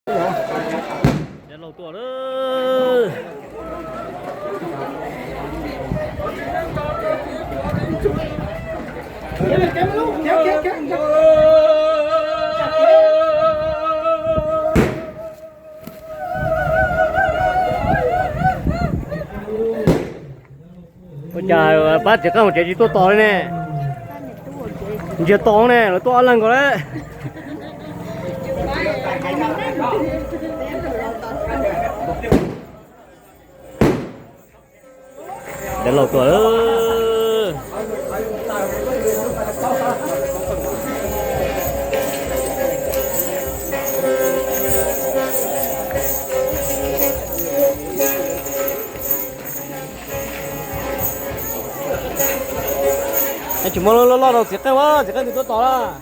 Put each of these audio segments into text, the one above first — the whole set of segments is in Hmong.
Dab laug tuaj lawm. Ua cas pab txiv qeej hauv tsev tsis tuaj tos li ne? Ntsia tos ne, lawv tuaj ob leeg nkaus lawm. Dab laug tuaj. Tsis muaj loj loj rau txiv qeej, txiv qeej twb tuaj tos lawm.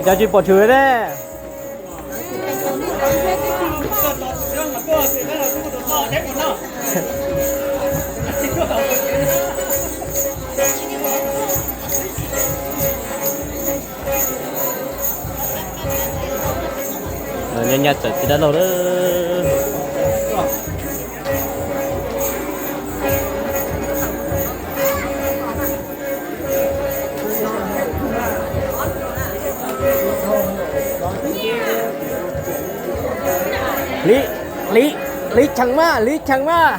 Cas tsis pom tshwm ne? Nyob nyab txawm txiv dab laug lawm. Li, li, li cheem mas, li cheem mas.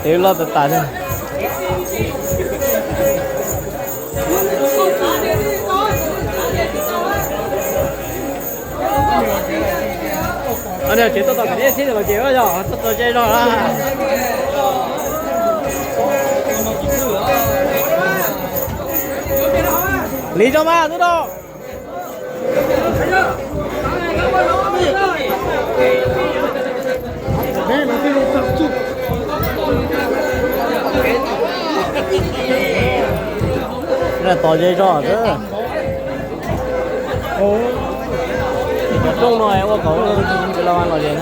Ib loj tas tas. Tsev tuaj tos kom thiab los ces yog tuaj tos ze zog na. Li zog mas tub rau. Tos ze zog xwb. Cov rooj no ua kom tus los los ze na.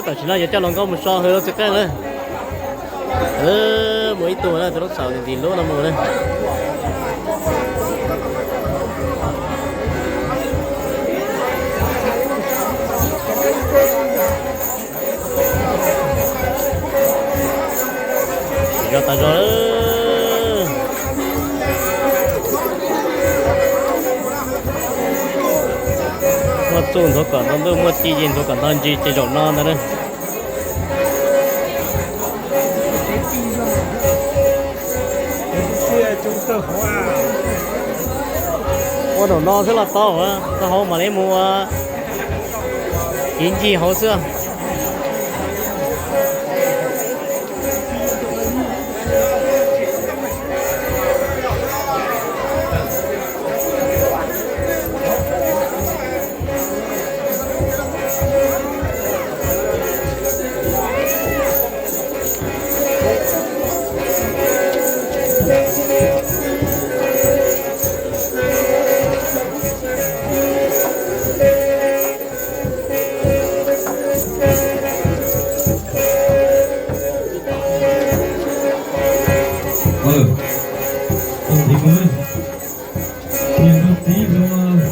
Tam sim no yuav coj hluas nkauj mus so hws txiv qeej lawm. Mus ib tug na, tus lub xaus ntim lub no mus na. Zog tas zog. Muaj txuj nthuav kom ntau ntuj, muaj ci nthuav kom ntau ntsis ces zaum no ntag na. Ua zaum no xwb los tau, tau hauv mam li mus ua kiv ncig hauv xwb. Niam nkauj txiv hluas,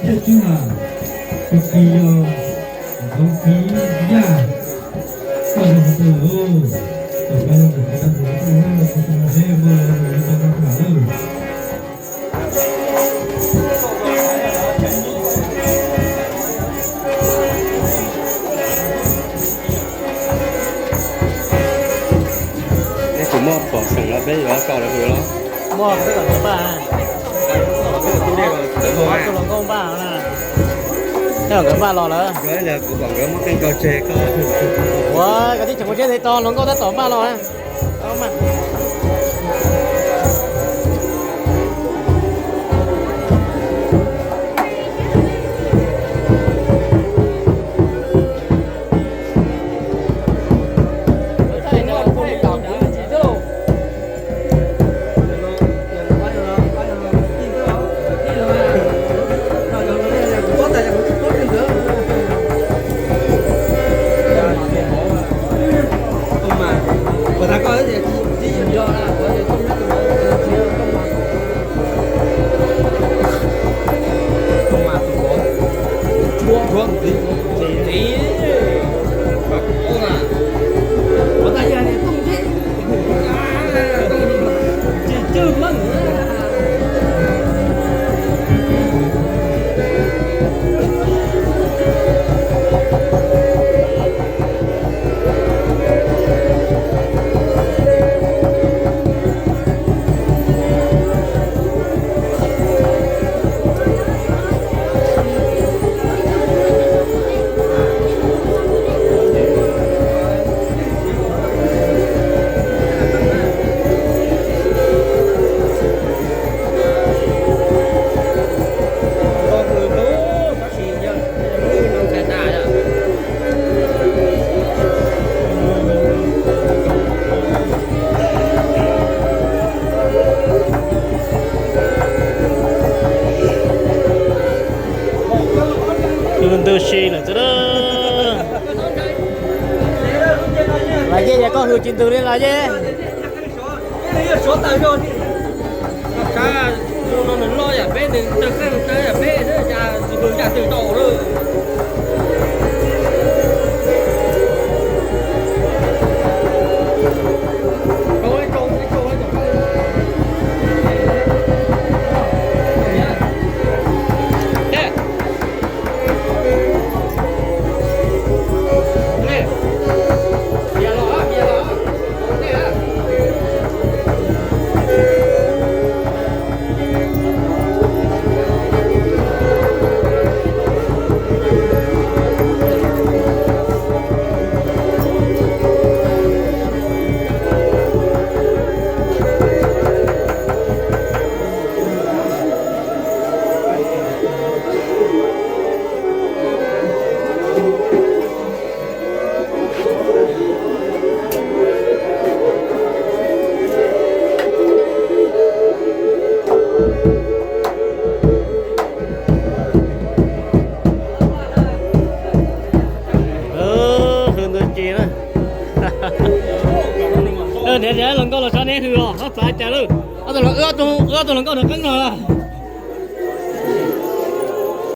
thiab tsis mas tus kis yog nkauj txiv yaj, koj zoo qhov twg lawm? Tus koj zoo tus kis tau tus koj tus koj seb muaj lawm tus koj tham lawm. Neb tsis muaj pom seem los peb yuav kaus lawv hws los? Muaj, peb kom nkawd npaj. Tus hluas nkauj npaj na. Peb kom nkawd npaj los lawm. Kuv pom nkawd muab qeej kaus tseg koj. Ua koj tib tseem ua siab ntev tso, hluas nkauj tab tom npaj los na. Tus ntws si lawm xwb na. Los Yej, yog koj hws tsis ntws li los Yej. Hluas nkauj los saib neb hws os, txav cas lawm. Ob tug hluas nkauj nrog qeeb no.